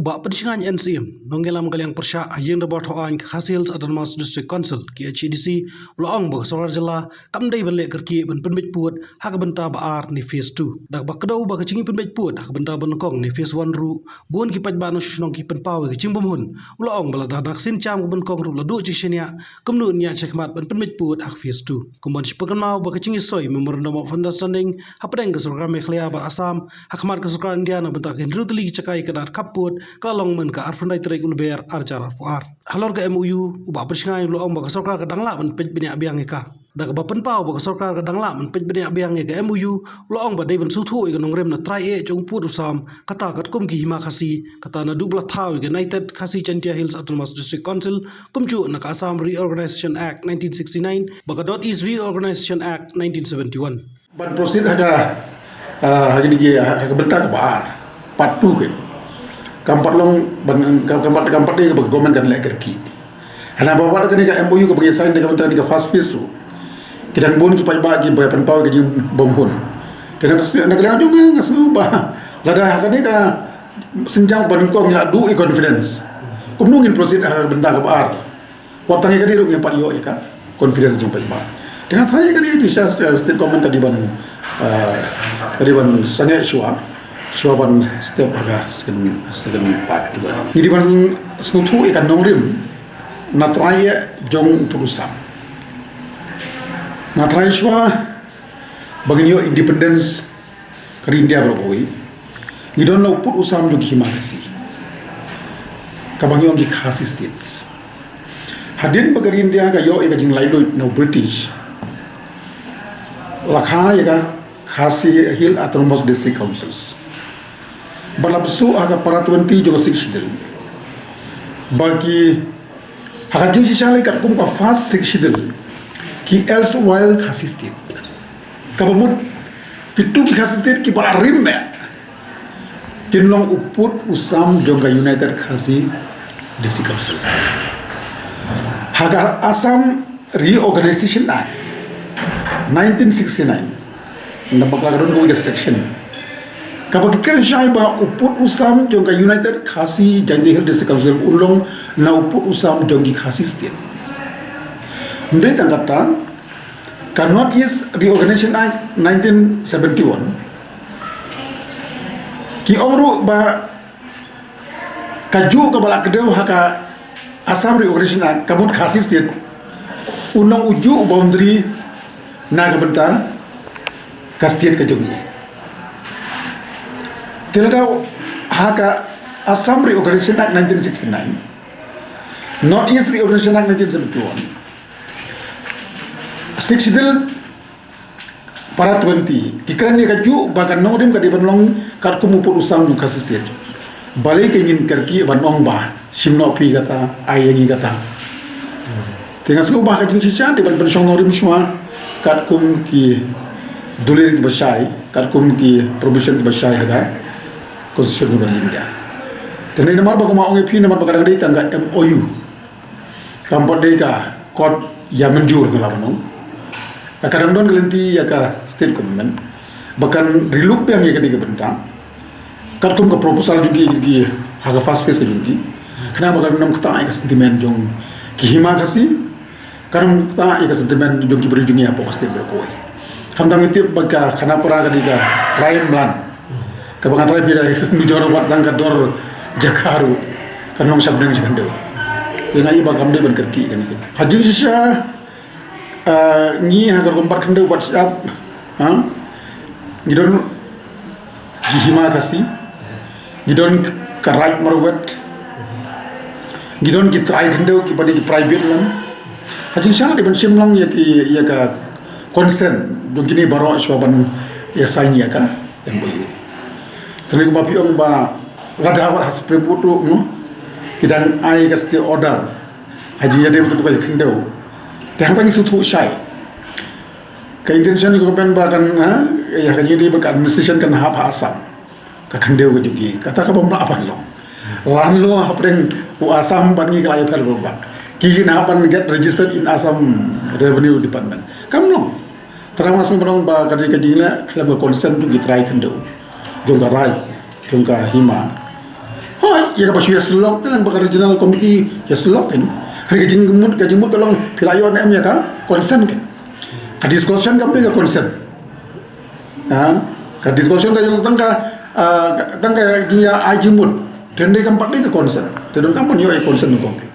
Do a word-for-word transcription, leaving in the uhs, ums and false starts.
Bah Pynshngaiñ N Syiem, nongïalam ka liang pyrshah ha ïing dorbar thaw aiñ ka Khasi Hills Autonomous District Council, K H A D C, u la ong ba ka sorkar jylla kam dei ban leh kyrkieh ban pynbeit pud ha ka bynta ba ar ne phase two. Da kaba kdew ba ka jingpynbeit pud ha ka bynta ba nyngkong ne phase one ruh, bun ki paidbah nongshong shnong ki pynpaw ïa ka jingbymhun. U la ong ba lada na ka sien jam ka ba nyngkong ruh la duh jingshaniah, kumno ngin ïaid shakhmat ban pynbeit pud ha ka phase two. Kumban shu pynkynmaw ba ka jingïasoi Memorandum of Understanding hapdeng ka sorkar Meghalaya bad Assam ha khmat ka sorkar India na ka bynta ki hynriew tylli ki jaka ïa ka dak khap pud ka la long mynta ka arphew khyndai tarik u Lber ar hajar arphew ar. Halor ka M O U, u Bah Pynshngaiñ u la ong ba ka sorkar ka dang lah ban peit bniah biang ïa ka. Da kaba pynpaw ba ka sorkar ka dang lah ban peit bniah biang ïa ka M O U, u la ong ba dei ban sngewthuh ïa ka nongrim na trai eh jong u pud u sam, kata katkum ki hima Khasi, kata naduh ba la thaw ïa ka United Khasi Jaintia Hills Autonomous District Council, kumjuh na ka Assam Reorganization Act nineteen sixty-nine, bad ka North East Reorganization Act nineteen seventy-one. Ban proceed ha ka, ah, ha kine ki, ha ka bynta kaba ar, part two kin. Kam pat long, ban, kam, kam pat, kam pat dei kaba ka government kan leh kyrkieh. Hana ba wat kane ka M O U kaba ngi sign da ka bynta kane ka first phase tu. Ki dang bun ki paidbah kiba pynpaw ka jingbymhun. Te na ka sngi, na ka liang jong nga, nga sngew ba lada ha kane ka sienjam ba nyngkong ngi la duh ïa confidence, kumno ngin proceed ha ka bynta kaba ar? Wat tang ïa kane ruh ngim pat ïoh ïa ka confidence jong paidbah. Te nga tharai ïa kane jingshisha, eh, state government ka dei ban, eh, ka dei ban sangeh shuwa, shuwa ban step ha ka second, second part tu. Ngi dei ban sngewthuh ïa ka nongrim na trai eh jong u pud u sam. Nga tharai shuwa ba ngin ïoh independence ka ri India baroh kawei, ngi don la u pud u sam jong ki hima Khasi, kaba ngi ong ki Khasi States. Hadien ba ka ri India ka ïoh ïa ka jinglaitluid na u British, la kha ïa ka Khasi Hill Autonomous District Councils. Bad la bsut ha ka para twenty jong ka Sixth Schedule, ba ki, ha ka jingshisha lei katkum ka first Sixth Schedule, ki erstwhile Khasi State, kaba mut kitu ki Khasi State kiba la rim eh, kin long u pud u sam jong ka United Khasi District Council. Ha ka Assam Reorganization Act nineteen sixty-nine, na bakla ka don kawei ka section kaba ki kren shai ba u pud u sam jong ka United Khasi Jaintia Hill District Council un long na u pud u sam jong ki Khasi State. Ym dei tang kata, ka North East Reorganization Act nineteen seventy-one, ki ong ruh ba kajuh kaba la kdew ha ka Assam Reorganization Act, ka mut Khasi State un long ujuh u boundary na ka bynta ka state ka jong ngi. Te lada ha ka Assam Reorganization Act nineteen sixty-nine, North East Reorganization Act nineteen seventy-one, Sixth Schedule para twenty, ki kren ïa kajuh ba ka nongrim ka dei ban long katkum u pud u sam jong ka Khasi State. Balei ngin kyrkieh ban ong ba shim noh phi kata, ai ïa ngi kata? Te nga sngew ba ka jingshisha dei ban pynshong nongrim shuwa katkum ki dullion kiba shai, katkum ki provision kiba shai ha ka Constitution jong ka India. Te namar ba kumba ong ïa phi, namar ba ka dang dei tang ka M O U, kam pat dei ka kot ïa mynjur, nga la ban ong. Ka dang don ka lynti ïa ka state government ba kan riluk biang ïa kane ka bynta katkum ka proposal jong ki, ki ha ka first phase ka jong ki, khnang ba kan ym ktah ïa ka sentiment jong ki hima Khasi, kan ym ktah ïa ka sentiment jong ki briew jong ngi hapoh ka state baroh kawei. Khamtam ngi tip ba ka Khanapara ka dei ka prime land kaba nga tharai phi da nujor wat tang ka dor jaka ruh kan long sha bneng sha khyndew. Te nga i ba kam dei ban kyrkieh ïa kane. Ha jingshisha, ah, ngi ha ka rukom bat khyndew bat shyiap, ha, ngi don ki hima Khasi, ngi don ka Raid Marwet, ngi don ki trai khyndew kiba dei ki private land. Ha jingshisha dei ban shim lang ïa ki, ïa ka consent jong kine baroh shuwa ban ïa sign ïa ka M O U. Te kumba phi ong ba lada wat ha Supreme Court ruh, no, ki dang ai ka stay order ha jingïadei bad ka khyndew. Te hangta ngi sngewthuh shai. Ka intention ka pen ba kan, ha, ïa ka jingïadei bad ka administration kan hap ha Assam. Ka khyndew ka jong ki, kata ka bym lah ban long. Lan long hapdeng u Assam bad ngi ka la ïapher bad bad. Ki kin hap ban get registered in Assam Revenue Department. Kam long. Te nga sngew ba ka dei ka jingleh khlem ka consent jong ki trai khyndew, jong ka raid, jong ka hima. Hooid, ïa kaba shu ïasyllok, te lang ba ka regional committee ïasyllok kan. Hynrei ka jingmut, ka jingmut ka long phi la ïoh ne em ïa ka consent kan. Ka discussion kam dei ka consent. Ha? Ka discussion ka jong tang ka, ah, tang ka jingïa ai jingmut. Te dei kam pat dei ka consent. Te don kam ban ïoh ïa consent kong.